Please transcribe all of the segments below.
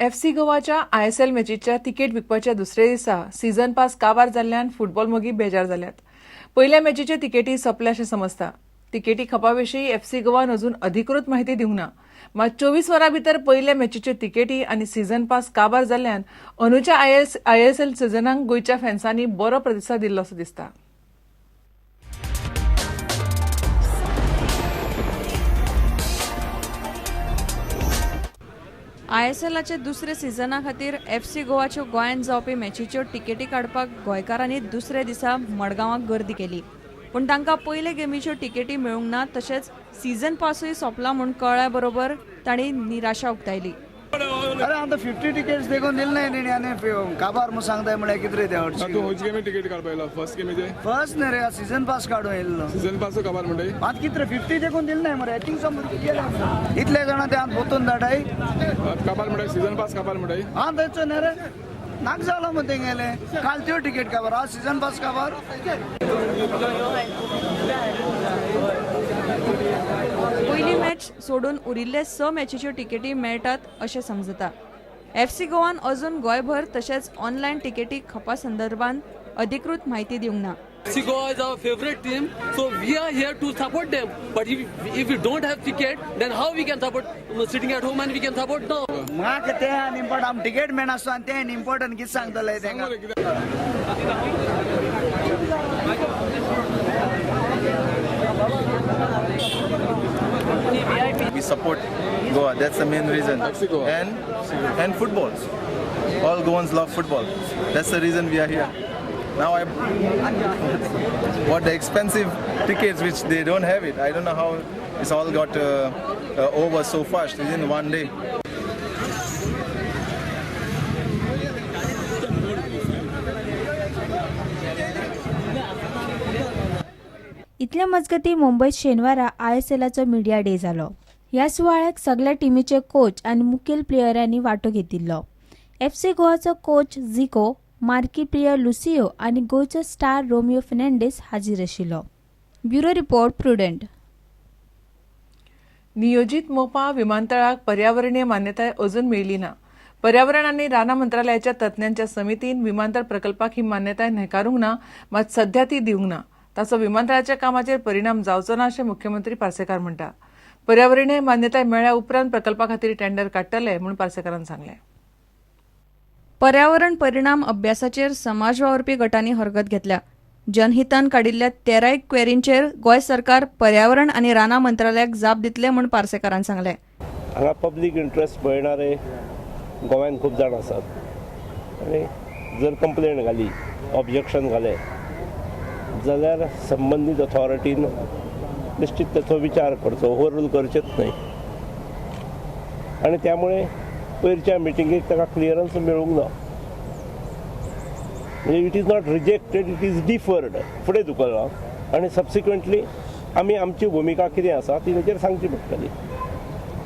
FC गोवाच्या ISL मॅचीच्या ticket विकपाच्या दुसऱ्या दिसा season pass काबार जाल्ल्यान फुटबॉल मोगी बेजार जाल्यात. पयल्या मॅचीचे तिकेटी सोंपल्या अशें समजता. तिकेटी खपा विशीं एफसी गोवान अजून अधिकृत माहिती दिवंक ना. मात 24 वरां भितर पयल्या मॅचीच्यो तिकेटी आनी सीझन पास काबार जाल्ल्यान अंदूच्या आयएसएल सिझनाक गोंयच्या फॅन्सांनी बरो प्रतिसाद दिल्लो असो दिसता. आयएसएलाचे दुसरे सिजना खातीर एफसी गोवाच्यो गोंयांत जावपी मॅचीच्यो तिकेटी काडपाक गोंयकारांनी दुसऱ्या दिसा मडगांवाक गर्दी केली. पूण तांकां पयले गेमीच्यो तिकेटी मेळूंक ना, तशेंच सीझन पासूय सोंपला म्हूण कळ्ळ्या बरोबर तांणी निराशा उक्तायली. अरे आतां 50 टिकेट्स देखून दिले नाही तेणी आनी काबार म्हूण सांगताय म्हळ्यार कितें रे ते. तूं खंयची गेमी तिकेट काडपा येयलो? फर्स्ट गेमीचे? फर्स्ट न्ही रे, सीझन पास काडून येयल्लो. सीझन पासूय काबार म्हणटाय? आतां कितें रे 50 देखून दिले नाही मरे. थिंग समज इतले जाणां ते आतां पोतून धाडाय. काबार म्हणटाय, सीझन पास काबार म्हणटाय. आं थंयचो न्ही रे, नाक जालो मग तेंगेले. काल त्यो तिकेट काबार, आज सीझन पास काबार. पयली मॅच सोडून उरिल्ले 6 मॅचीच्यो तिकेटी मेळटात अशें समजता. एफसी गोवान अजून गोंयभर तशेंच ऑनलायन तिकेटी खपा संदर्भात अधिकृत म्हायती दिवंक ना. FC Goa is our favorite team, so we are here to support them. But if we don't have ticket, then how we can support? Sitting at home and we can support now. म्हाका तें आनी important, आम ticket मेळनासता आनी तें important कितें सांगतले तेंका. We support Goa. That's the main reason. FC Goa. And football. All Goans love football. That's the reason we are here. Now I bought the expensive tickets which they don't have it. I don't know how it's all got over so fast within one day. इतले मजगती मुंबयत शेनवारा आयएसएलाचो media day जालो. ह्या सुवाळ्याक सगळ्या टिमीचे coach आनी मुखेल प्लेयरांनी वांटो घेतिल्लो. एफसी गोवाचो coach Zico, marquee player Lucio आनी गोंयचो स्टार रोमियो फेर्नांडीस हाजीर आशिल्लो. Bureau report, Prudent. नियोजीत मोपा विमानतळाक पर्यावरणीय मान्यताय अजून मेळ्ळी ना. पर्यावरण आनी रानां मंत्रालयाच्या तज्ञांच्या समितीन विमानतळ प्रकल्पाक ही मान्यताय न्हयकारूंक ना, मात सध्या ती दिवंक ना. ताचो विमानतळाच्या कामाचेर परिणाम जावचो ना अशें मुख्यमंत्री पार्सेकार म्हणटा. पर्यावरणीय मान्यताय मेळ्ळ्या उपरांत प्रकल्पा खातीर टेंडर काडटले म्हूण पार्सेकारान सांगलें. पर्यावरण परिणाम अभ्यासाचेर समाज वावुरपी गटांनी हरकत घेतल्या. जनहितान काडिल्ल्या 13 क्वेरींचेर गोंय सरकार पर्यावरण आनी रानां मंत्रालयाक जाप दितले म्हूण पार्सेकारान सांगलें. हांगा पब्लीक इंट्रस्ट पळयणारे गोव्यान खूब जाण आसात आनी जर कंप्लेन घाली, ऑब्जेक्शन घालें जाल्यार संबंदीत ऑथॉरिटीन निश्चित ताचो विचार करचो, ओवररूल करचेच न्हय. आनी त्यामुळे पयरच्या मिटिंगेक ताका क्लियरन्स मेळूंक ना. म्हणजे it is not rejected, it is deferred, फुडें धुकल्लां. आनी सबसिक्वंटली आमी आमची भुमिका कितें आसा ती ताचेर सांगची पडटली.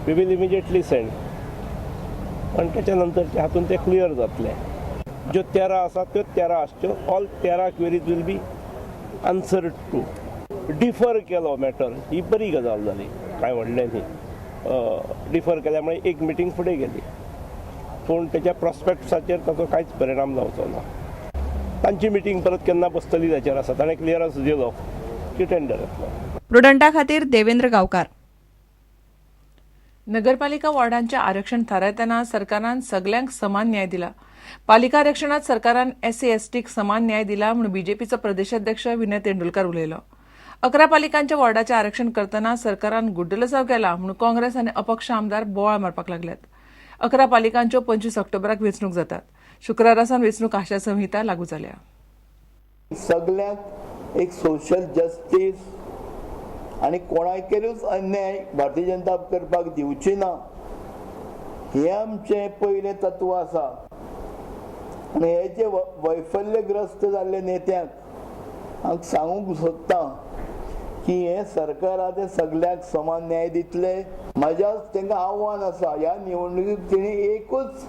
We will immediately send आनी ताच्या नंतर हातून तें क्लियर जातलें. ज्यो 13 आसा त्यो 13 आसच्यो, all 13 queries will be answered to. Defer केलो मॅटर ही बरी गजाल जाली, कांय व्हडलें न्ही. डिफर केल्या मुळे एक मिटींग फुडें गेली, पूण तेच्या प्रॉस्पेक्ट्साचेर ताचो कांयच परिणाम जावचो ना. तांची मिटींग परत केन्ना बसतली ताचेर आसा. ताणें क्लियरन्स दिलो की टेंडर येतलो. प्रुडंटा खातीर देवेंद्र गांवकार. नगरपालिका वॉर्डांचें आरक्षण थारायतना सरकारान सगल्यांक समान न्याय दिला. पालिका आरक्षणांत सरकारान एससी एसटीक समान न्याय दिला म्हूण बीजेपीचो प्रदेशाध्यक्ष विनय तेंडुलकार उलयलो. 11 पालिकांच्या वॉर्डाचें आरक्षण करतना सरकारान गुड्डलसाव केला म्हूण काँग्रेस आनी अपक्ष आमदार बोवाळ मारपाक लागल्यात. 11 पालिकांच्यो 25 ऑक्टोबराक वेंचणूक जातात. शुक्रारा सावन वेंचणूक आचारसंहिता लागू जाल्या. सगल्यांक एक सोशल जस्टीस आनी कोणाचेरूच अन्याय भारतीय जनता करपाक दिवची ना हें आमचें पयलें तत्व आसा. आनी हे जे वैफल्यग्रस्त जाल्ले नेत्यांक हांव सांगूंक सोदतां की हें सरकार तें सगल्यांक समान न्याय दितले. म्हाज्या तांकां आव्हान आसा, ह्या निवडणुकीक तेणी एकूच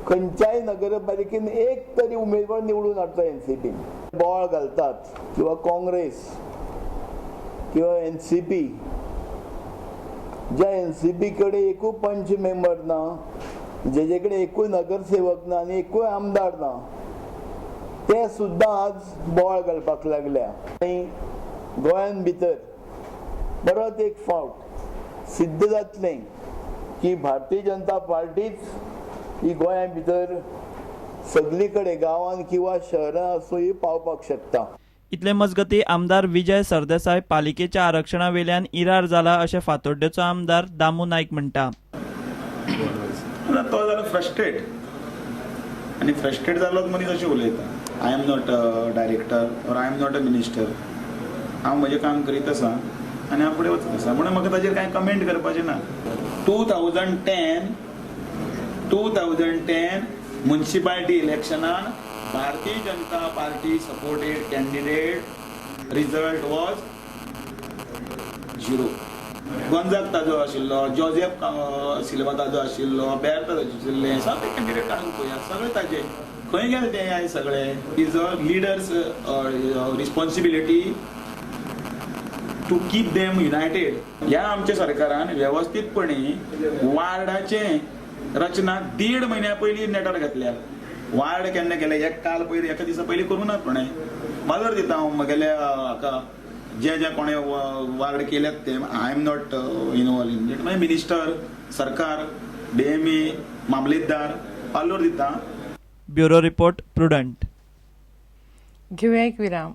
खंयच्याय नगरपालिकेन एक तरी उमेदवार निवडून हाडचो. एनसीपी बोवाळ घालतात किंवा काँग्रेस किंवा एनसीपी, ज्या एनसीपी कडेन एकूय पंच मेंबर ना जेजे कडेन एकूय नगरसेवक ना आनी एकूय आमदार ना, ते सुद्दां आज बोवाळ घालपाक लागल्या. आनी गोंयान भितर परत एक फावट सिद्ध जातलें की भारतीय जनता पार्टीच ही गोंया भितर सगळी कडेन गांवांत किंवा शहरां आसूं ही पावपाक शकता. इतले मजगती आमदार विजय सरदेसाय पालिकेच्या आरक्षणा वेल्यान इरार जाला अशें फातोड्डेचो आमदार दामू नायक म्हणटा. तो जालो फ्रस्ट्रेट आनी फ्रस्ट्रेट जालो मनीस अशें उलयता, I am not a director or I am not a minister, हांव म्हजें काम करीत आसा आनी हांव फुडें वचत आसा, म्हणून म्हाका ताजेर कांय कमेंट करपाचें ना. 2010 municipality इलेक्शनान Bharatiya Janata Party supported candidate result was 0. Gonzaga ताजो आशिल्लो, जोजेफ सिल्वा ताजो आशिल्लो, बेर ताजो आशिल्ले, सगळे कॅन्डिडेट काडून पळया, सगळे ताजे खंय गेले ते आयज सगळे. Is a leaders responsibility to keep them united. ह्या आमच्या सरकारान वेवस्थीतपणे वार्डाचे रचना 1.5 म्हयन्या पयलीं नेटार घातल्या. वार्ड केन्ना केले, एक काल पयलीं एका दिसा पयलीं करूं ना कोणें. माजर दिता हांव म्हगेल्या हाका जे जे कोणें वार्ड केल्यात ते, I am not involve in it. मागीर मिनिस्टर, सरकार, डीएमए, मामलेदार पालोर दिता. Bureau report, Prudent. घेवया एक विराम.